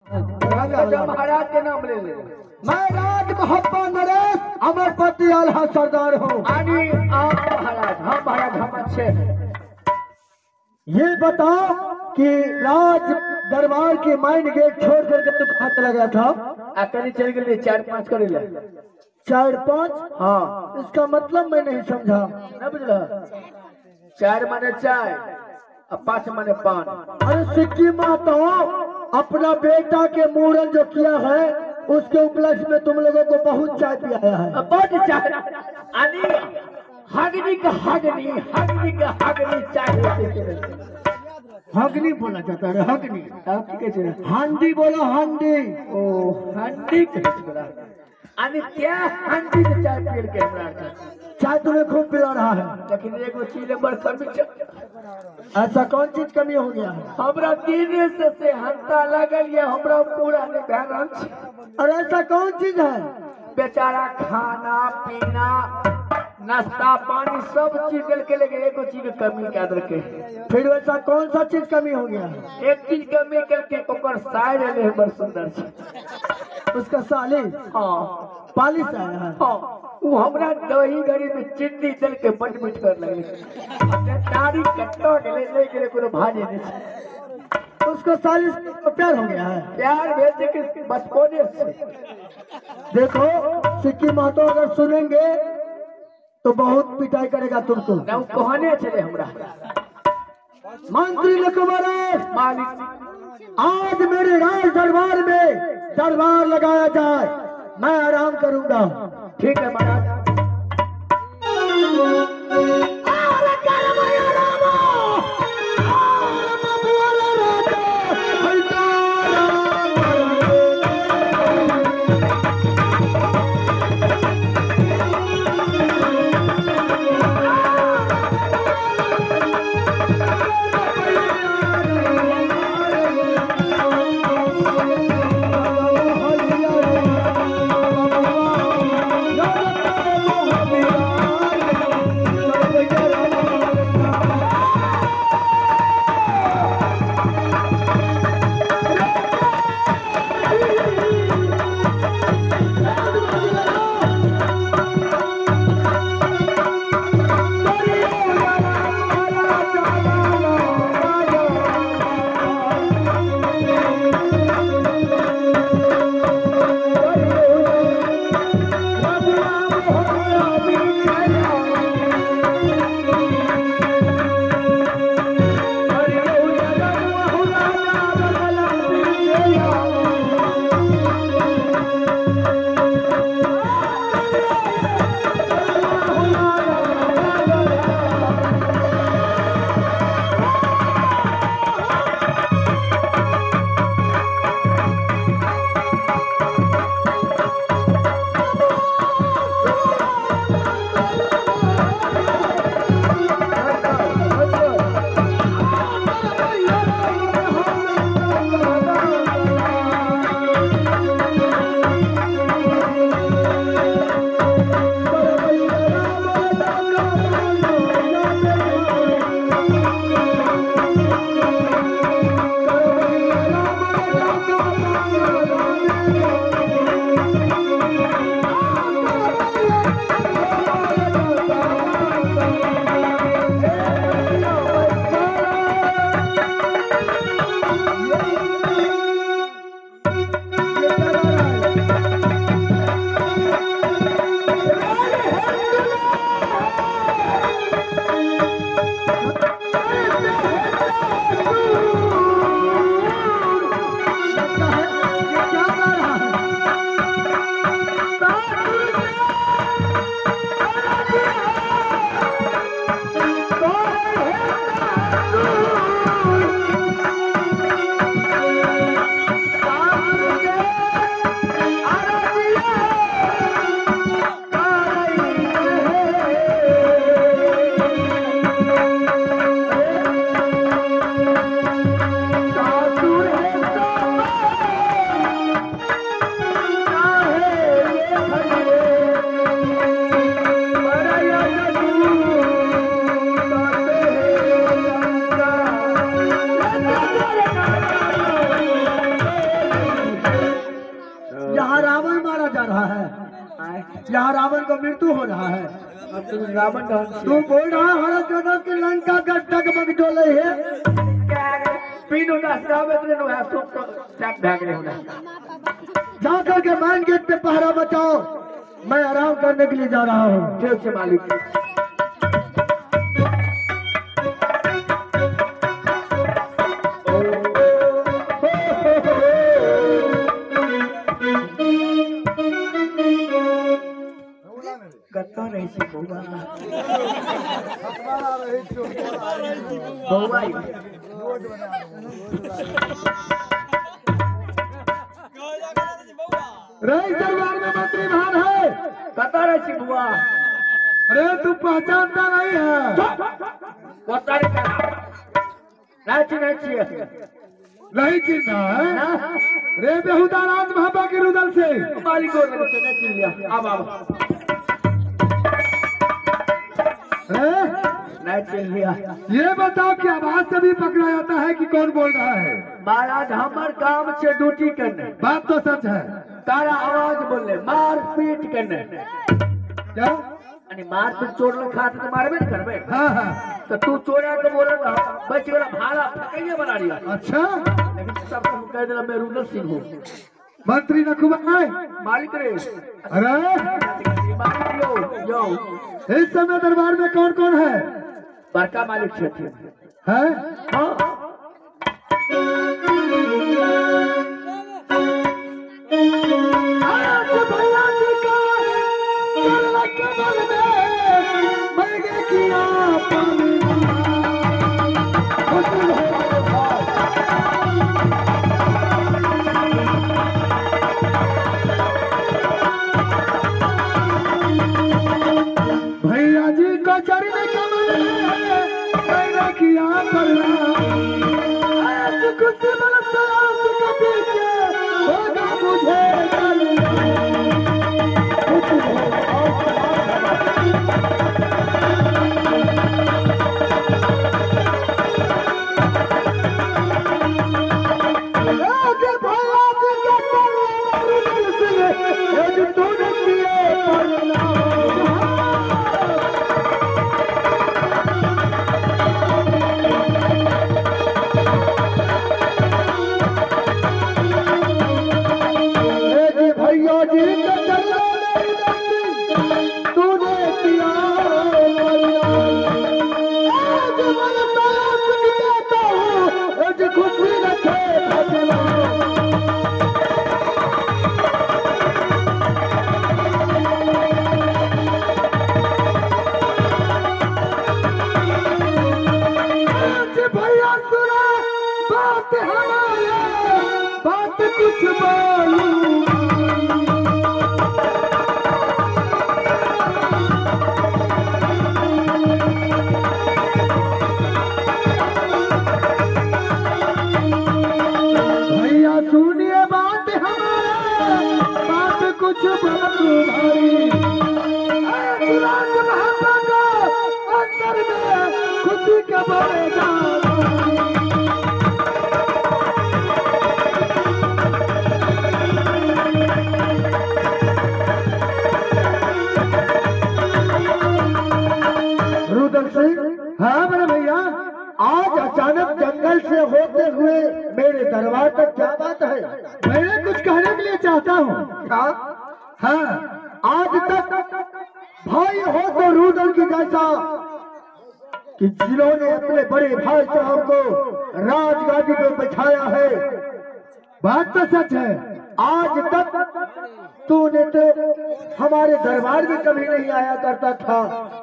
अच्छा महाराज के नाम ले ले। मैं राज मोहब्बा नरेश अमरपति आल्हा सरदार हूँ। आनी आप महाराज, हम महाराज हम अच्छे हैं। ये बताओ कि राज दरबार के माइन गेट छोड़ करके तू कहाँ चला गया था? अकेले चल गए 4-5 करे ले। 4-5? हाँ। इसका मतलब मैं नहीं समझा। न बुझला? 4 माने चाय और 5 माने पान। अरे सिक्की माता अपना बेटा के मूड़न जो किया है उसके उपलक्ष्य में तुम लोगों को बहुत चाय पिलाया है। बहुत चाय आनी हगनी का हगनी, हगनी का हगनी चाय होती है। हगनी बोला जाता है, हगनी। आप की कहै छै? हांडी बोला, हांडी। ओ हांडी कहै छै। आनी क्या हांडी के चाय पी के हमरा के चाय तुम्हें खूब पिला रहा है, लेकिन एगो चीज बड़ कमी छै। ऐसा कौन चीज कमी हो गया है? हमरा दिन से हंता लगल ये हमरा पूरा नहीं भए रहल छै। और ऐसा कौन चीज है? बेचारा खाना पीना नाश्ता पानी सब चीज देलके, लेकिन एगो चीज के कमी कए देलके। फिर वैसा कौन सा चीज कमी हो गया? एक चीज कमी करके ओकर साइड एले बड़ सुंदर छै। उसका साली? हाँ, पालिश आया है। हाँ, वो हमरा दही गरी में चीनी देलके बड मीठ कर लगले। तारी कट्टो गेले नहीं गेले कोनो भाजे नहीं छै। उसको साली से प्यार हो गया है? प्यार भेल छै कि बचपने से। देखो सिक्की मातो अगर सुनेंगे तो बहुत पिटाई करेगा तुमको। ना वो कहने छले हमरा। मंत्री लखुमार मालिक, आज मेरे राज दरबार में दरबार लगाया जाए, मैं आराम करूंगा। ठीक है महाराज। Oh, रावण मारा जा रहा है, यहाँ रावण का मृत्यु हो रहा है। रावण तू बोल रहा है हर जगह की लंका का डगमग डोले है। जा करके मैन गेट पे पहरा बचाओ, मैं आराम करने के लिए जा रहा हूँ। ठीक है मालिक। रईस दरबार में मंत्री भान है। कता रही बुआ? अरे तू पहचानता नहीं है। नहीं चिन्ह है रे बेहुदा राज महापा के रुदल से मालिक नहीं चिन्ह लिया। अब अब नहीं चिन्ह लिया। ये बताओ कि आवाज से भी पकड़ा जाता है कि कौन बोल रहा है? महाराज हमार काम से ड्यूटी करने। बात तो सच है। तारा आवाज बोले मार पीट करने। क्या मार पीट चोर लोग खाते तो मारबे न करबे। हाँ हाँ। तो तू चोरा के बोला बच वाला भाड़ा फकैया बना लिया। अच्छा, लेकिन सब हम कह देला मैं रुदल सिंह हूँ। मंत्री नकुबा मालिक रे। अरे मालिक यो यो इस समय दरबार में कौन कौन है? बड़का मालिक छथिन है। हाँ आज भैया जी का चल कमल में मैंने किया पानी। भैया जी को चरण कमल में मैंने किया प्रणाम। आज खुशी बरस आज के पीछे होगा मुझे कुछ बोलूं। भैया सुनिए बात हमारे, बात कुछ बोलूं भाई। अंदर में खुशी के बोले जा। हाँ बड़े भैया, आज अचानक जंगल से होते हुए मेरे दरबार तक क्या बात है? मैं कुछ कहने के लिए चाहता हूँ। क्या? हाँ, आज तक भाई हो तो रुदल की जैसा कि जिन्होंने अपने बड़े भाई साहब को राजगादी पे बिठाया है। बात तो सच है। आज तक तूने तो हमारे दरबार में कभी नहीं आया करता था।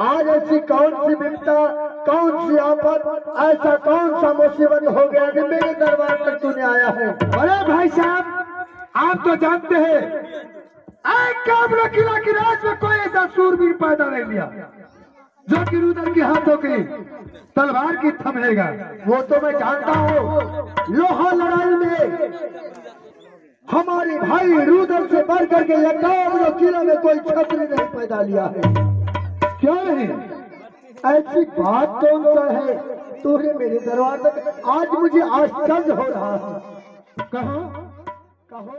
आज ऐसी कौन सी विपदा, कौन सी आफत, ऐसा कौन सा मुसीबत हो गया कि मेरे दरबार तक तूने आया है? अरे भाई साहब, आप तो जानते हैं किला की राज में कोई ऐसा सूरवीर पैदा नहीं लिया जो कि रुदल के हाथों की तलवार की थमेगा। वो तो मैं जानता हूँ। लोहा लड़ाई में हमारे भाई रुदल से बढ़ करके किला में कोई छत्री नहीं पैदा लिया है। क्यों नहीं? ऐसी बात कौन सा है तूने मेरे दरबार तक? आज मुझे आश्चर्य हो रहा है। कहो कहो।